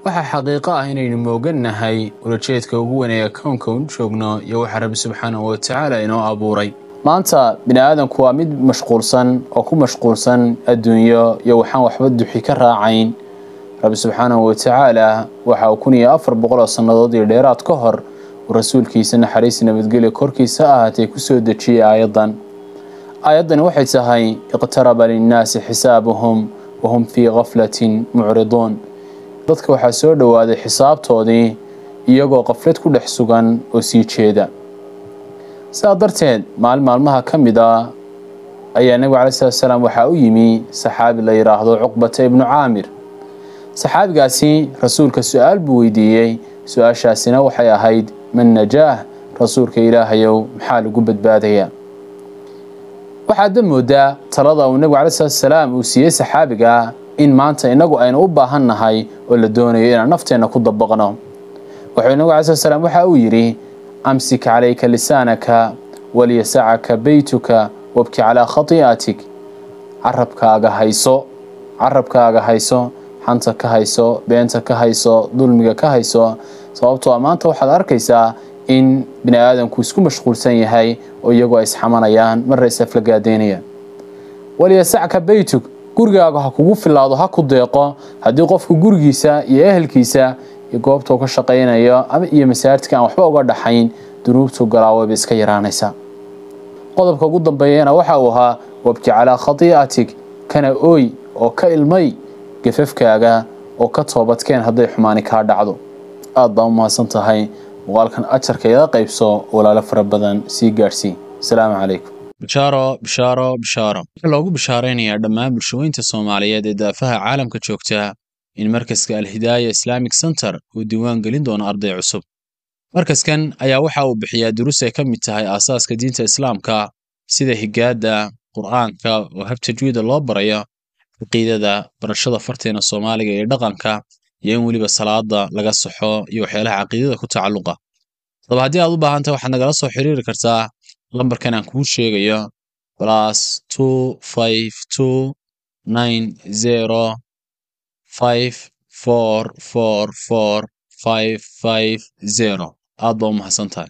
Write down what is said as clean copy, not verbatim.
Waxaa xaqiiqo ah inaynu moogannahay ulajeedka ugu weyn ee kownka u joogno iyo waxa Rabbi subxaanahu watacaala inoo abuuray. Maanta bini aadamku waa mid mashquulsan oo ku mashquulsan adduunyo iyo waxaan waxba duxi ka raacayn. Rabbi subxaanahu watacaala waxa uu 1400 oo sannadood iyo dheeraad ka hor uu rasuulkiisa, naxariis nabadgelyo korkiisa ahaatee, kusoo dejiyey aayaddan. Aayaddani waxay tahay: iqtaraba linnaasi xisaabuhum wahum fii gaflatin mucriduun. Dadka waxaa soo dhowaaday xisaabtoodii iyagoo qaflad ku dhex sugan oo sii jeeda. Sidaa darteed, maalin maalmaha ka mid ah ayaa Nebigu calai salatu salaam waxaa u yimi saxaabi la yidhaahdo Cuqbata ibnu Caamir. Saxaabigaasi rasuulka su-aal buu weydiiyey. Su-aashaasina waxay ahayd: man najaah? Rasuulka Ilaahayow, maxaa lagu badbaadayaa? Waxaadba moodaa talada uu Nebigu calai salatu salaam uu siiyey saxaabiga in maanta inagu aynu u baahan nahay oo la doonayo inaan nafteenna ku dabaqno. Wuxuu Nebigu calai slat salaam waxa uu yidhi: amsik calayka lisaanaka waliyasacaka beytuka wabki calaa khati'atik. Carabkaaga hayso, carabkaaga hayso, xanta ka hayso, beenta ka hayso, dulmiga ka hayso. Sababtoo a maanta waxaad arkaysaa in bini aadamku isku mashquulsan yahay oo iyagoo ay isxamanayaan, marna is aflagaadeynayaan. Waliyasacka beytuk, gurigaaga ha kugu filaado, ha ku deeqo. Haddii qofku gurigiisa iyo ehelkiisa iyo goobta uu ka shaqaynayo ama iyo masaajidka aan waxba uga dhaxayn, dunuubtu galaa wayba iska yaraanaysaa. Qodobka ugu dambeeyana waxa uu ahaa: wabki calaa khatii'atik, kana ooy oo ka ilmay gafafkaaga oo ka toobadkeen hadday xumaani kaa dhacdo. Aad baa u mahadsan tahay. Muuqaalkan ajarka ila qaybso, walaalo fara badan sii gaadhsii. Asalaamu calaykum. Bishaaro, bishaaro, bishaaro! Waxaa loogu bishaaraynayaa dhammaan bulshooyinta Soomaaliyeed ee daafaha caalamka joogta in markaska Alhidaaya Islamic Center uu diiwaan gelin doono arday cusub. Markaskan ayaa waxa uu bixiyaa duruus ay ka mid tahay aasaaska diinta Islaamka, sida higaadda Qur'aanka oo hab tajwiida loo barayo, caqiidada, barashada farteena Soomaaliga iyo dhaqanka, iyo in weliba salaada laga saxo iyo waxyaalaha caqiidada ku tacalluqa. Haddaba haddii aad u baahan tahay, waxaad nagala soo xiriiri kartaa lambarkan aan kuu sheegayo: +252905444550. Aad baa u mahadsan tahay.